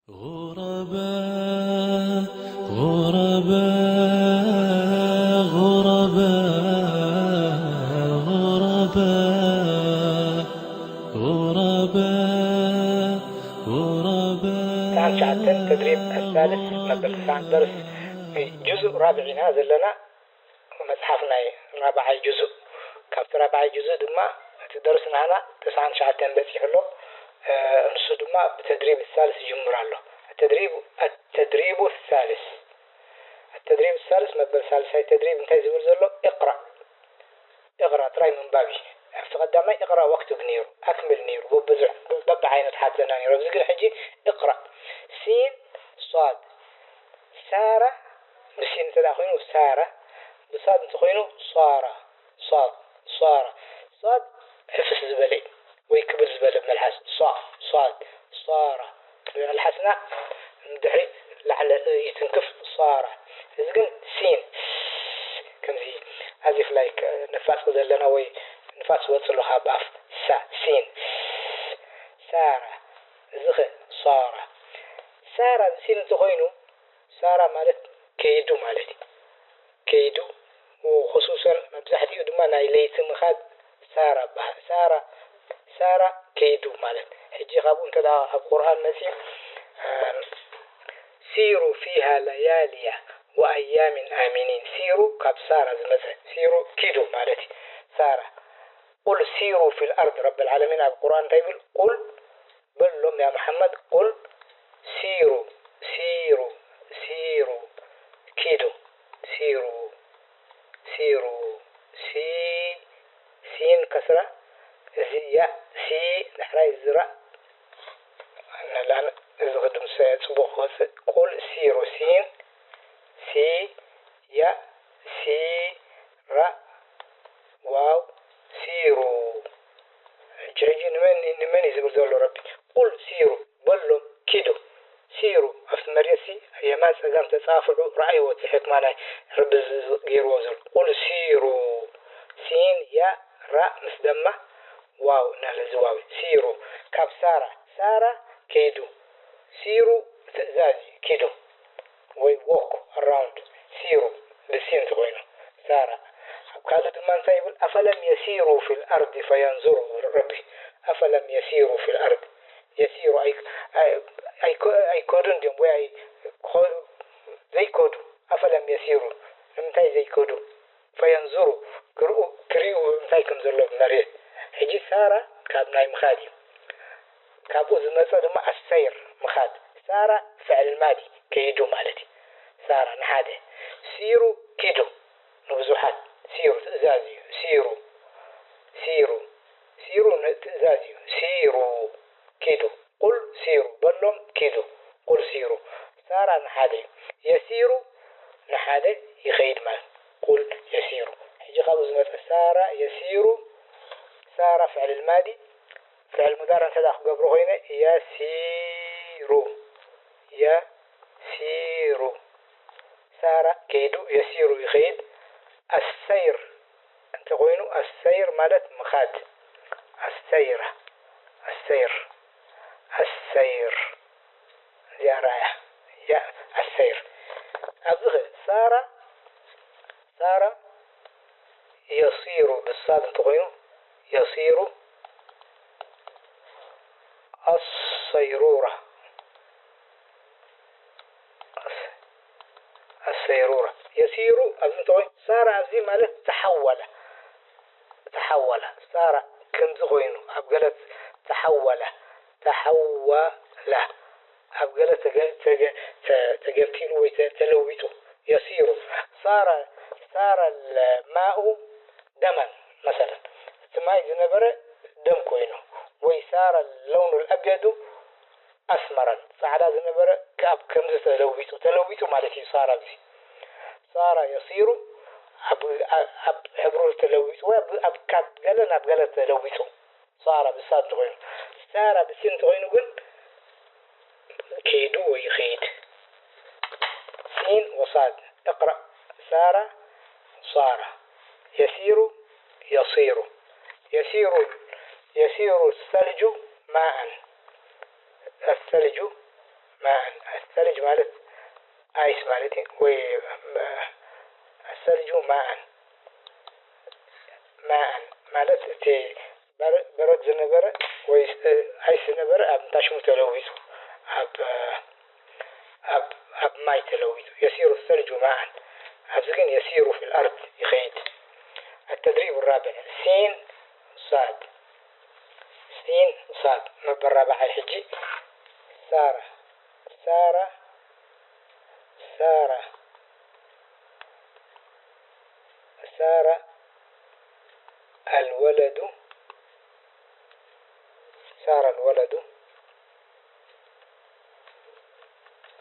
غرباء، غرباء، غرباء، غرباء، غرباء، غرباء. ትስዓን ትሽዓተን ተድሪብ ኣሳልስ መበል ትስዓን ደርስ ጁዙእ ራብዒ ኢና ዘለና። መጽሓፍ ናይ ራብዓይ ጁዙእ። ካብቲ ራብዓይ ጁዙእ ድማ እቲ ደርሲ ናህና ተስዓን ትሽዓተን በጺሑ ኣሎ። እ፣ ንሱ ድማ ብተድሪብ ሳልስ ይጅምር ኣሎ። التدريب، التدريب الثالث. التدريب الثالث መበል ሳልሳይ ተድሪብ እንታይ ዝብል ዘሎ? اقرأ. اقرأ ጥራይ ምንባብ እዩ። ኣብቲ ቀዳማይ اقرأ واكتب ነይሩ፣ ኣክምል ነይሩ፣ በብዙሕ፣ በብዓይነቱ ሓተና ነይሩ። ኣብዚ ግን ሕጂ اقرأ። ሲን፣ ሷድ። ሳራ፣ ብሲን እንተ ደኣ ኮይኑ ሳራ፣ ብሳድ እንተ ኮይኑ ሷራ፣ ሷድ፣ ሷራ። ሷድ ሕፍስ ዝበለ እዩ፣ ወይ ክብል ዝበለ መልሓስ። ሷ፣ ሷድ፣ ሷራ። መልሓስና ንድሕሪት ላዕሊ ይትንክፍ፣ ሷራ። እዚ ግን ሲን፣ ከምዚ ኣዚፍ ላይክ ንፋስ ዘለና ወይ ንፋስ ዝወጽእ ኣሎ ካብ ኣፍ። ሳ፣ ሲን፣ ሳራ። እዚ ኸ ሷራ። ሳራ ብሲን እንተ ኮይኑ ሳራ ማለት ከይዱ ማለት እዩ። ከይዱ፣ ኹሱሰን መብዛሕትኡ ድማ ናይ ለይቲ ምኻድ ሳራ በሃል። ሳራ፣ ሳራ ከይዱ ማለት። ሕጂ ካብኡ እንተ ደኣ ኣብ ቁርኣን መጺኡ፣ ኣም፣ ሲሩ ፊሃ ለያልያ ወኣያሚን ኣሚኒን። ሲሩ ካብ ሳራ ዝመጸ፣ ሲሩ ኪዱ ማለት እዩ። ሳራ። ቁል ሲሩ ፊል ኣርድ። ረብል ዓለሚን ኣብ ቁርኣን እንታይ ይብል? ቁል በሎም ያ መሓመድ፣ ቁል ሲሩ፣ ሲሩ፣ ሲሩ፣ ኪዱ፣ ሲሩ፣ ሲሩ፣ ሲ፣ ሲን ከስራ፣ እዚ ያ፣ ሲ፣ ዳሕራይ እዚ ራ፣ ነላን እዚ ቅድም ሰ-፣ ጽቡቕ ክወጽእ፣ ቁል ሲሩ፣ ሲን፣ ሲ፣ ያ፣ ሲ፣ ራ፣ ዋው፣ ሲሩ። ሕጂ፣ ሕጂ ንመን፣ ንመን እዩ ዝብል ዘሎ ረቢ? ቁል ሲሩ፣ በሎም፣ ኪዱ፣ ሲሩ፣ ኣብቲ መሬትሲ የማን ጸጋም ተጻፍዑ፣ ረኣይዎ እቲ ሕክማ ናይ ረቢ ዝ-፣ ዝ-፣ ገይርዎ ዘሎ። ቁል ሲሩ፣ ሲን፣ ያ፣ ራ፣ ምስ ደማ፣ ዋው፣ እናለ እዚ ዋው፣ ሲሩ፣ ካብ ሳራ፣ ሳራ፣ ከይዱ፣ ሲሩ፣ ትእዛዝ እዩ፣ ኪዱ። ወይ ዎክ ኣራውንድ ሲሩ ብሲን እንተኾይኑ ሳራ። ኣብ ካልእ ድማ እንታይ ይብል? ኣፈለም የሲሩ ፊል ኣርዲ ፈየንዙሩ፣ ረቢ ኣፈለም የሲሩ ፊል ኣርድ። የሲሩ ኣይ-፣ ኣይ-፣ ኣይኮ-፣ ኣይኮዱን ድዮም ወይ ኣይ-፣ ኮ-፣ ዘይኮዱ? ኣፈለም የሲሩ፣ ንምንታይ ዘይኮዱ? ፈየንዙሩ፣ ክርኡ፣ ክርእዩ እንታይ ከም ዘሎ መሬት። ሕጂ ሳራ ካብ ናይ ምኻድ እዩ። ካብኡ ዝመጸ ድማ ኣሰይር፣ ምኻድ። ሳራ ፍዕል ማዲ፣ ከይዱ ማለት እዩ። ሳራ ንሓደ፣ ሲሩ፣ ኪዱ፣ ንብዙሓት። ሲሩ ትእዛዝ እዩ። ሲሩ፣ ሲሩ፣ ሲሩ ን-፣ ትእዛዝ እዩ። ሲሩ፣ ኪዱ። ቁል ሲሩ፣ በሎም፣ ኪዱ። ቁል ሲሩ። ሳራ ንሓደ፣ የሲሩ፣ ንሓደ ይኸይድ ማለት። ቁል የሲሩ። ሕጂ ካብኡ ዝመጸ ሳራ የሲሩ፣ ሳራ ፍዕል ማዲ፣ ፍዕል ሙዳር እንተ ደኣ ክገብሮ ኮይነ፣ የሲሩ፣ የሲሩ። ሳራ ከይዱ፣ የሲሩ ይኸይድ። ኣሰይር እንተ ኮይኑ፣ ኣሰይር ማለት ምኻድ። ኣሰይራ፣ ኣሰይር፣ ኣሰይር። እዚኣ ርኣያ። ያ፣ ኣሰይር። ኣብዚ ኸ ሳራ፣ ሳራ የሲሩ ብሳድ እንተኾይኑ፣ የሲሩ ኣሰይሩራ። ኣስ-፣ ኣሰይሩራ። የሲሩ ኣብዚ እንተኾይኑ፣ ሳራ ኣብዚ ማለት ተሓወለ። ተሓወለ። ሳራ ከምዚ ኮይኑ፣ ኣብ ገለ ተሓወለ። ተሓወለ። ኣብ ገለ ተገ-፣ ተገ-፣ ተ-፣ ተገምቲሉ ወይ ተ-፣ ተለዊጡ። የሲሩ። ሳረ፣ ሳረ ልማኡ ደመን መሰለን። እቲ ማይ ዝነበረ ደም ኮይኑ። ወይ ሳረ ለውኑ ልኣብየዱ ኣስመረን። ጻዕዳ ዝነበረ ካብ ከምዚ ተለዊጡ። ተለዊጡ ማለት እዩ ሳረ ኣብዚ። ሳረ የሲሩ ኣብ፣ ኣብ ሕብሩ ተለዊጡ ወይ ኣብ፣ ኣብ ካብ ገለ ናብ ገለ ተለዊጡ። ሳራ ብሳድ እንተኾይኑ። ሳራ ብሲን እንተኾይኑ ግን ከይዱ ወይ ይኸይድ። ሲን ወሳድ። እቅረእ። ሳራ፣ ሳራ። የሲሩ፣ የሲሩ። የሲሩ፣ የሲሩ ሰልጁ ማእን። الثلج ماء. ثلج ማለት ኣይስ ማለት እዩ። ወይ ሰልጁ ማእን ማእን ማለት እቲ በረ- በረድ ዝነበረ ወይ ስ- ኣይስ ዝነበረ ኣብ እንታይ ሽሙ ተለዊጡ ኣብ ኣብ ኣብ ማይ ተለዊጡ يصير الثلج ماء። ኣብዚ ግን يسير في الأرض ይኸይድ። التدريب الرابع ሲን ሳድ ሲን ሳድ መበል ራብዓይ ሕጂ ሳራ ሳራ ሳራ ሳራ الولد ሳራ الولد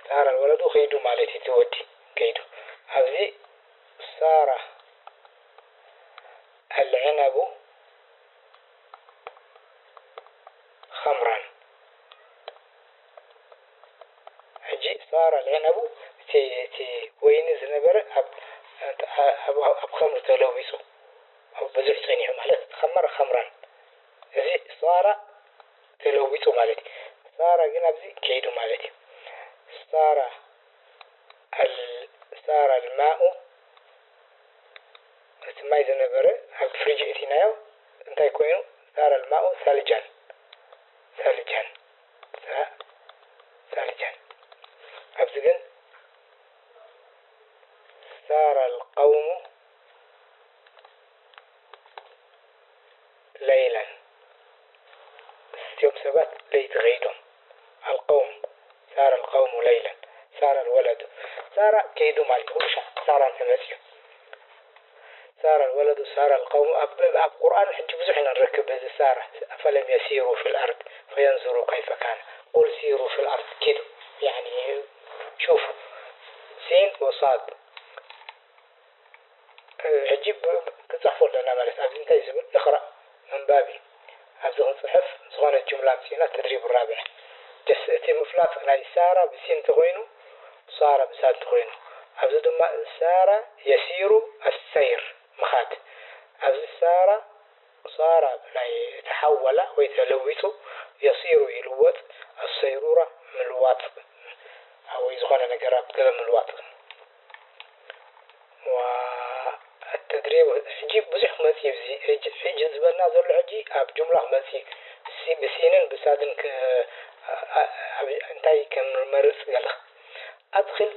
ሳራ الولد ከይዱ ማለት እዩ። እቲ ወዲ ከይዱ ኣብዚ ሳራ العنب خمرا ሕጂ ሳራ العنب እቲ እቲ ወይኒ ዝነበረ ኣብ ኣብ ኣብ ከምሪ ተለዊጡ ኣብ ብዙሕ ጸኒሑ ማለት خمر خمرا እዚ ሳራ ተለዊጡ ማለት እዩ። ሳራ ግን ኣብዚ ከይዱ ማለት እዩ። ሳራ ال- ሳራ الماء እቲ ማይ ዝነበረ ኣብ ፍሪጅ እቲናዮ እንታይ ኮይኑ ሳራ الماء ثلجا ثلجا ثلجا ኣብዚ ግን ሳራ القوم ليلا እቲኦም ሰባት ለይቲ ከይዶም القوم ሳራ القوم ليلا ሳራ الولد ሳራ ከይዱ ማለት ኩሉ ሻዕ ሳራ እንተመፅዩ ሳራ الولد ሳራ القوم ኣብ ኣብ ቁርኣን ሕጂ ብዙሕ ኢና ንረክብ በዚ ሳራ أفلم يسيروا في الأرض فينظروا كيف كان قل سيروا في الأرض ኪዱ ያኒ شوف ሲን ወሳድ ሕጂ ብ- ክንፅሕፎ ኣለና ማለት ኣብዚ እንታይ ዝብል እቕራእ ምንባብ እዩ። ኣብዚ ክንፅሕፍ ዝኾነ ጅምላ ኣምፂእና ተድሪብ ራብዕ ደስ እቲ ምፍላጥ ናይ ሳራ ብሲን እንተኮይኑ ሳራ ብሳድ እንተኮይኑ ኣብዚ ድማ ሳራ የሲሩ ኣሰይር ምኻድ ኣብዚ ሳራ ሳራ ናይ ተሓወላ ወይ ተለዊጡ የሲሩ ይልወጥ ኣሰይሩራ ምልዋጥ ወይ ዝኾነ ነገር ኣብ ገለ ምልዋጥ ዋ التدريب ሕጂ ብዙሕ ክመጽእ እዩ እዚ ሕጂ ሕጂ ዝበልና ዘሎ ሕጂ ኣብ ጁምላ ክመጽእ እዩ ሲ- ብሲንን ብሳድን ክ- ኣ- ኣ- ኣብ- እንታይ ከም ንመርጽ ገለ أدخل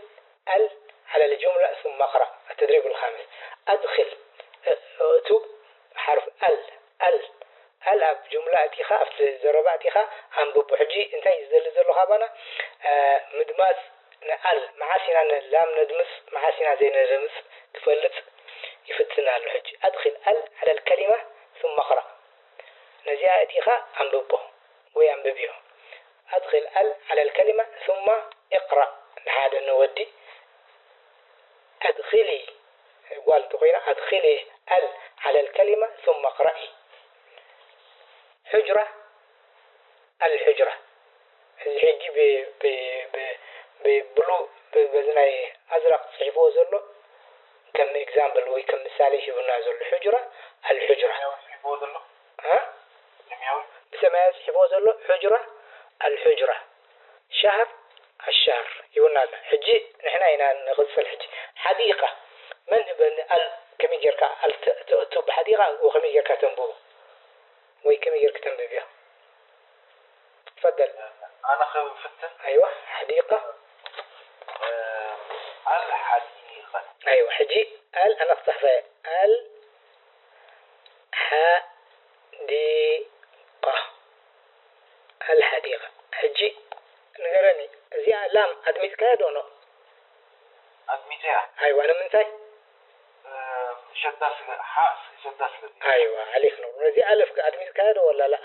ال على الجملة ثم اقرأ التدريب الخامس أدخل እቱ ሓርፍ ال ال ال ኣብ ጁምላ እቲኻ ኣብቲ ዘረባ እቲኻ ኣንብቦ ሕጂ እንታይ እዩ ዝደሊ ዘሎ ካባና ምድማጽ ንኣል መዓስ ኢና ንላም ነድምጽ መዓስ ኢና ዘይነድምጽ ክፈልጥ ይፍትን ኣሎ ሕጂ أدخل ال على الكلمة ثم اقرأ ነዚኣ እቲኻ ኣንብቦ ወይ ኣንብብዮ أدخل ال على الكلمة ثم اقرأ ንሓደ ንወዲ أدخلي ጓል እንተኾይና أدخلي ال على الكلمة ثم اقرأي حجرة الحجرة እዚ ሕጂ ብ- ብ- ብ- ብብሉ ብ- በዚ ናይ ኣዝራቕ ፅሒፍዎ ዘሎ ከም example ወይ ከም ምሳሌ ሂቡና ዘሎ حجرة الحجرة እ? ብሰማያዊ ፅሒፍዎ ዘሎ حجرة الحجرة شهر الشهر ይብልና ኣሎ ሕጂ ንሕና ኢና ንቕፅል ሕጂ حديقة መን በል ال ከመይ ጌርካ ال ت- ت- ت- ብحديقة وከመይ ጌርካ ተንብቦ ወይ ከመይ ጌርክ ተንብብዮ تفضل أنا خير فتن أيوة حديقة آه، الحديقة أيوة ሕጂ ال ኣነ ክፅሕፋ ال حديقة الحديقة ሕጂ ንገረኒ እዚኣ ላም ኣድሚፅካያ ዶ ኖ أدميتها ኣይዋ ንምንታይ شداس حاس شداس ኣይዋ عليك نور ነዚ ኣለፍ ኣድሚፅካያ ዶ ወላ ላ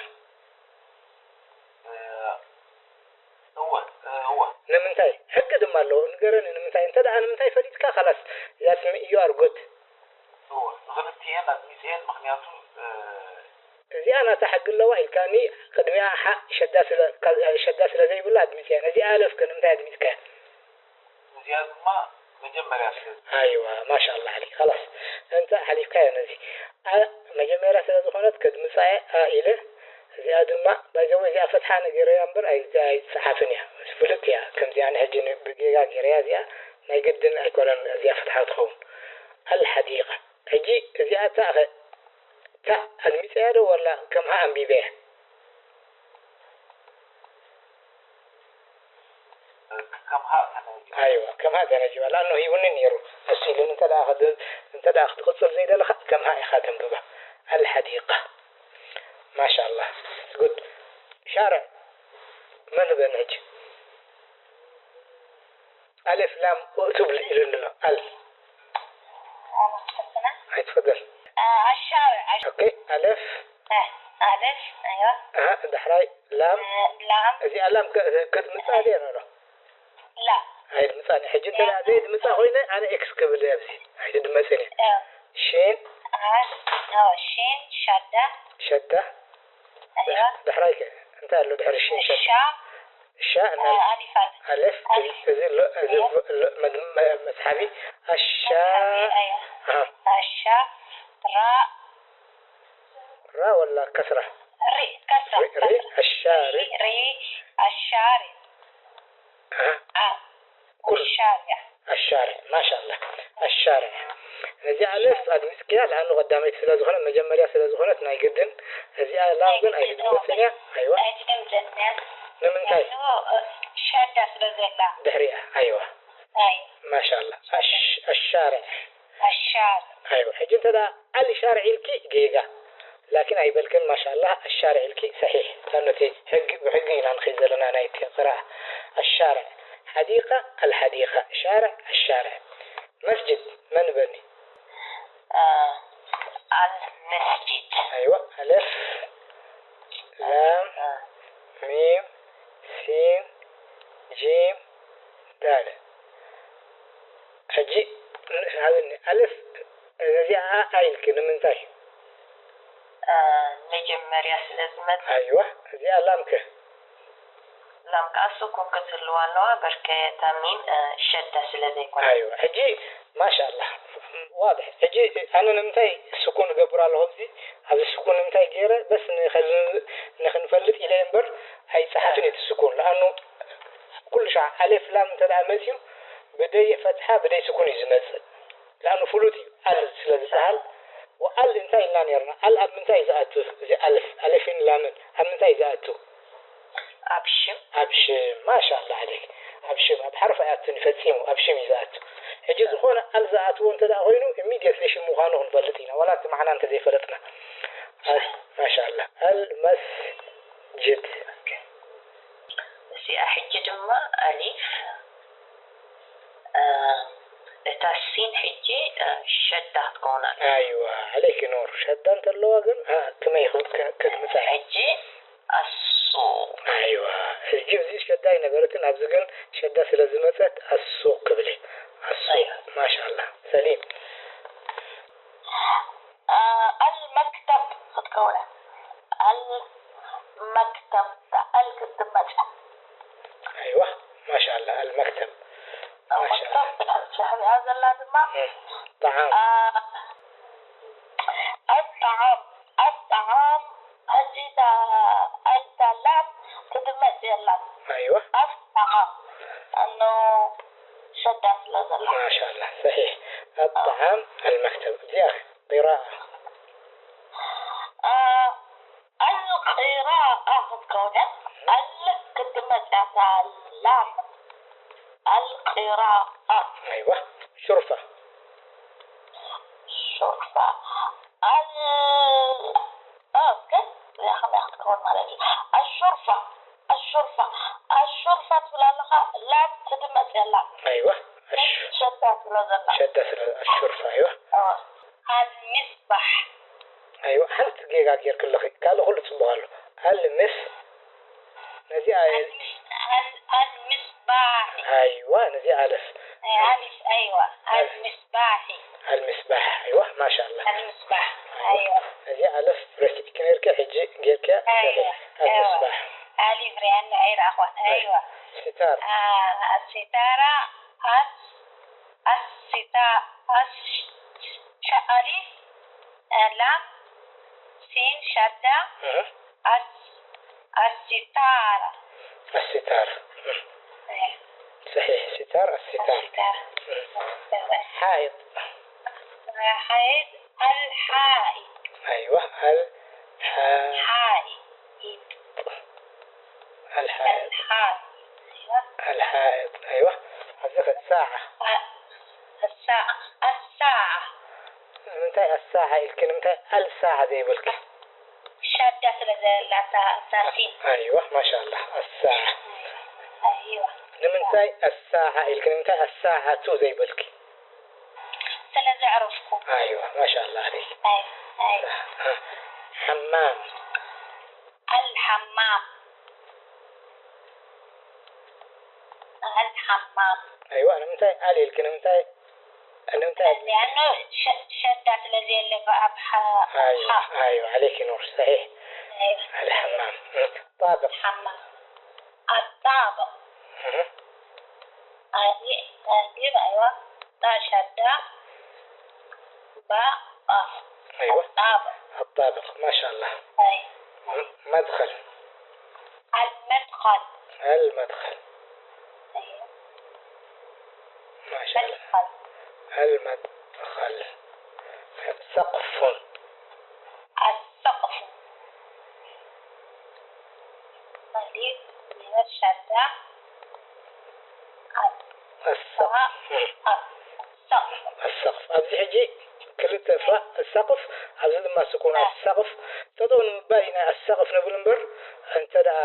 هو هو ንምንታይ ሕጊ ድማ ኣለዎ ንገረኒ ንምንታይ እንተ ደኣ ንምንታይ ፈሊጥካ ካላስ ያስም እዩ ኣርጎት هو ንኽልቲኤን ኣድሚፅኤን ምክንያቱ እዚኣ ናታ ሕጊ ኣለዋ ኢልካኒ ቅድሚኣ ሓ ሸዳ ስለ ሸዳ ስለ ዘይብላ ኣድሚፅያ ነዚኣ ኣለፍከ ንምንታይ ኣድሚፅካያ እዚኣ ድማ መጀመርያ ስለ ኣይዋ ማሻ ኣላ ዓሊ ካላስ እንተ ሓሊፍካዮ ነዚ መጀመርያ ስለ ዝኾነት ከድምፃ እየ ኢለ እዚኣ ድማ ባይዘወ እዚኣ ፈትሓ ነገረያ እምበር ኣይ- ኣይትፅሓፍን እያ። ፍልጥ እያ። ከምዚኣ ንሕጂ ን- ብጌጋ ገይረያ እዚኣ ናይ ግድን ኣይኮነን እዚኣ ፈትሓ ትኸውን። ኣልሓዲቃ። ሕጂ እዚኣ ታኸ ታእ ኣድሚፀያ ዶ ወላ ከምሃ ኣንቢበያ? ኣይዋ ከምሃ ተነጂባ ላኣኖ ሂቡኒ ነይሩ። እሱ ኢሉኒ እንተ ደኣ ክድ- እንተ ደኣ ክትቕፅል ዘይደለኻ ከምሃ ኢኻ ተንብባ። ኣልሓዲቃ። ማሻላ። ጉድ። ሻርዕ መን በን ሕጂ? ኣልፍ ላም ኡእቱብ ኢሉኒ ኣሎ። ኣል ኣይትፈደል። ኣሻርዕ ኦኬ። ኣልፍ ኣልፍ ኣይዋ ኣሃ፣ ዳሕራይ ላም ላም እዚኣ ላም ከ- ክትምፅእ ኣድያ ነሎ ላ ኣይድምፃኒ ሕጂ እንተ ደኣ ዘይድምፃ ኮይነ ኣነ ኤክስ ክብል እየ ኣብዚ ኣይትድመፅን እየ ሽን ሽን ሸዳ ሸዳ ኣይዋ ድሕራይ ከ እንታይ ኣሎ ድሕሪ ሽን ሸዳ ሻ ሻ እና ኣሊፋት ኣልፍ እዚ ኣሎ እዚ ኣሎ መድ- መ- መፅሓፊ ኣሻ ኣሃ። ኣሻ ራ ራ ወላ ከስራ ሪ ከስራ ሪ- ሪ ኣሻሪ ሪ ኣሻሪ ኣሃ። ዓ ኩል ሻርያ ኣሻርዕ ማሻላ ኣሻርዕ ነዚኣ ኣልፍ ኣድሚፅክያ ለኣኑ ቀዳመይቲ ስለ ዝኾነ መጀመርያ ስለ ዝኾነት ናይ ግድን እዚኣ ላም ግን ኣይትድመፅን እያ ኣይዋ ኣይትድምፅን እያ ንምንታይ ሸዳ ስለ ዘላ ድሕሪኣ ኣይዋ ኣይ ማሻላ ኣሽ- ኣሻርዕ ኣሻር ኣይዋ ሕጂ እንተ ደኣ ኣል ሻርዕ ኢልኪ ጌጋ ላኪን ኣይበልክን ማሻላ ኣሻርዕ ኢልኪ ሰሒሕ እታ ነቲ ሕጊ ብሕጊ ኢና ንኸይድ ዘለና ናይቲ ቅራኣ ኣሻርዕ ሓዲቃ ኣልሓዲቃ ሻርዕ ኣሻርዕ መስጅድ መን በኒ ኣልመስጂድ ኣይዋ ኣለፍ ላም ሚም ሲን ጂም ዳል ሕጂ ሃብኒ ኣልፍ እዚኣ ኣይልኪ ንምንታይ መጀመርያ ስለ ዝመጽእ ኣይዋ እዚኣ ላምከ ላም ከዓ ስኩን ክትህልዋ ኣለዋ በርከ እታ ሚም ሸዳ ስለ ዘይኮነ ኣይዋ ሕጂ ማሻላ ዋድሕ ሕጂ ኣነ ንምንታይ ስኩን እገብር ኣለኹ ኣብዚ ኣብዚ ስኩን ንምንታይ ገይረ በስ ንኸል- ንኽንፈልጥ ኢለ እምበር ኣይፀሓፍን እቲ ስኩን ለኣኑ ኩሉ ሻዕ ኣሌፍ ላም እንተ ደኣ መፅዩ ብደይ ፈትሓ ብደይ ስኩን እዩ ዝመፅእ ለኣኑ ፍሉጥ እዩ ኣል ስለ ዝበሃል ወኣል እንታይ ኢልና ነርና ኣል ኣብ ምንታይ እዩ ዝኣቱ እዚ ኣልፍ ኣሌፍን ላምን ኣብ ምንታይ እዩ ዝኣቱ ኣብ ሽም ኣብ ሽም ማሻላ ዓለይክ ኣብ ሽም ኣብ ሓርፍ ኣይኣቱን ፈፂሙ ኣብ ሽም እዩ ዝኣቱ ሕጂ ዝኾነ ኣል ዝኣትዎ እንተ ደኣ ኮይኑ ኢሚድየትሊ ሽም ምዃኑ ክንፈልጥ ኢና ዋላ እቲ ማዕና እንተ ዘይፈለጥና ኣል ማሻላ ኣል መስጅድ እዚኣ ሕጂ ድማ ኣሊፍ እታ ሲን ሕጂ ሸዳ ክትከውን ኣላ ኣይዋ ዓለይክ ኑር ሸዳ እንተለዋ ግን አ፣ ከመይ ይኸውን ከ- ከድምፃ ሕጂ ኣሱ ኣይዋ ሕጂ እዚ ሸዳ ኣይነበረትን ኣብዚ ግን ሸዳ ስለ ዝመፀት ኣሱቅ ክብል እየ ኣሱቅ ኣይዋ። ማሻላ ሰሊም ኣልመክተብ ክትከውነ ኣልመክተብ ኣል ክትመፀ ኣይዋ ማሻላ ኣልመክተብ ማሻላ መክተብ ትሕሪያ ዘላ ድማ እ፣ ጠዓም ኣጣዓም ኣጣዓም ሕጂ እታ ኣልታ ላም ክትመፅ የላን ኣይዋ ኣጣዓም እኖ ሸዳ ስለ ዘላ ማሻላ ሰሒሕ ኣጣዓም ኣልመክተብ እዚኣ ቂራኣ ኣልቂራኣ ክትከውን እያ ኣል ክትመፅ እያ እታ ላም ኣልቂራኣ ኣይዋ ሹርፋ ሹርፋ ኣል ኦኬ እዚኣ ከመይ ክትከውን ማለት እዩ ኣሹርፋ ኣሹርፋ ኣሹርፋ ትብል ኣለኻ ላም ክትመፅ የላ ኣይዋ ኣሽ ሸዳ ስለ ዘላ ሸዳ ስለ ኣሹርፋ ኣይዋ ኣልሚስባሕ ኣይዋ ሓንቲ ጌጋ ጌርክ ኣለኺ ካልእ ኩሉ ፅቡቅ ኣሎ ኣልምስ ነዚኣ ኣልምስባሕ ኣይዋ ነዚኣ ኣለፍ ኣሊፍ ኣይዋ ኣልምስባሒ ኣልምስባሕ ኣይዋ ማሻላ ኣልምስባሕ ኣይዋ ነዚኣ ኣለፍ ረሲዕኪ ነርኪ ሕጂ ጌርኪያ ኣይዋ ኣልምስባሕ ኣሊፍ ሪኣኒ ኣይረኣኽዋን ኣይዋ ሲታር ሲታራ ኣስ ኣሲታ ኣስ ኣሊፍ ላም ሲን ሸዳ እህ፣ الس- الستارة. الستار. إيه. صحيح، ستار، الستار. الستارة. حائط. حائط. الحائط. أيوة، الحائط. حائط. الحائط. الحائط. أيوة. الحائط. أيوة. حضرتك الساعة. الساعة. الساعة. ንምንታይ ኣሳዓ ኢልኪ፣ ንምንታይ ኣልሳዓ ዘይበልኪ? ሸዳ ስለ ዘላታ ሳሲን። ኣይዋ ማሻላ ኣሳዓ። ኣይዋ ንምንታይ ኣሳዓ ኢልኪ፣ ንምንታይ ኣሳዓቱ ዘይበልኪ? ስለ ዘዕረፍኩ። ኣይዋ ማሻላ ዓለይኪ። ኣይ ኣይ ሓማም ኣልሓማም ኣልሓማም ኣይዋ ንምንታይ ኣል ኢልኪ፣ ንምንታይ ንምንታይ ሊኣኖ ሸዳ ስለ ዘየለ ኣብ ሓ ኣይዋ ኣይዋ ዓለይኪ ኑር ሰሒሕ። ኣልሓማም ጣብቕ ሓማም ኣጣብቕ እህ ኣይ ኣይ ኣይዋ ጣ ሸዳ ባ ጣ ኣይዋ ኣጣብቕ ኣጣብቕ ማሻላ ኣይ መድኸል ኣልመድኸል ኣልመድኸል ኣይ ማሻላ መድኸል ኣልመድኸል ሰቕፉን ኣሰቕፉ ማለት ሸዳ ኣሰቕፍ ኣሰቕፍ ኣሰቕፍ ኣብዚ ሕጂ ክልተ ፋ ኣሰቕፍ ኣብዚ ድማ ስኩን ኣሰቕፍ ጠጠው ንምባል ኢና ኣሰቕፍ ንብል እምበር እንተ ደኣ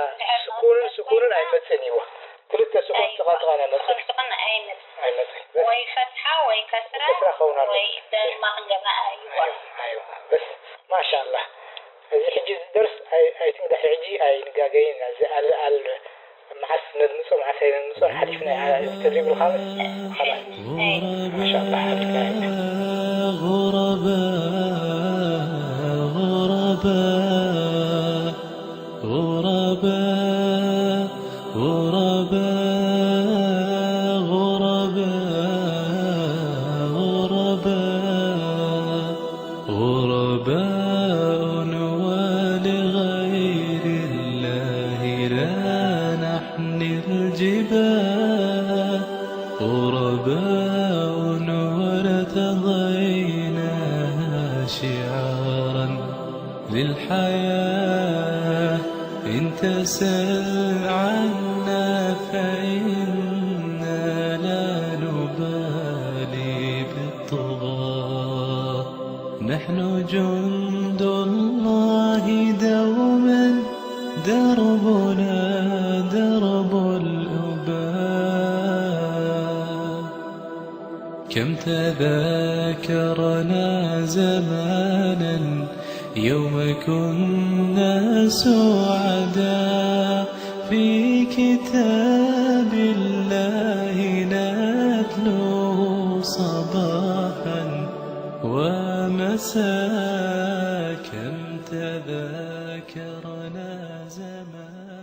ስኩንን ስኩንን ኣይመጽእን እዩ። ክልተ ስኩን ጥቓ ጥቓ ናይ መጽእ ስኹን ኣይመጽእ ኣይመጽእ በስ ወይ ፈትሓ ወይ ከስራ ከስራ ክኸውን ኣለዎ። ወይ ደማ ክንገባ ኣይዋ ኣይዋ ኣይዋ በስ ማሻላ እዚ ሕጂ ዝደርስ ኣይትንጋሕ ሕጂ ኣይንጋገይን እዚ ኣል ኣል መዓስ ነድምጾ መዓስ ኣይነድምጾ ሓሊፍና ተድሪብልካ በስ خلاص ማሻላ ሓሊፍና غرباء غرباء غرباء غرباء غرباء غرباء غرباء ولغير الله لا نحن الجبال غرباء وارتضيناها شعارا للحياة إن تسل عنا فإنا لا نبالي بالطغاة نحن جند الله دوما دربنا درب الأباء كم تذاكرنا زمانا يوم كنا سعداء في كتاب الله نتلوه صباحا ومساء كم تذاكرنا زمانا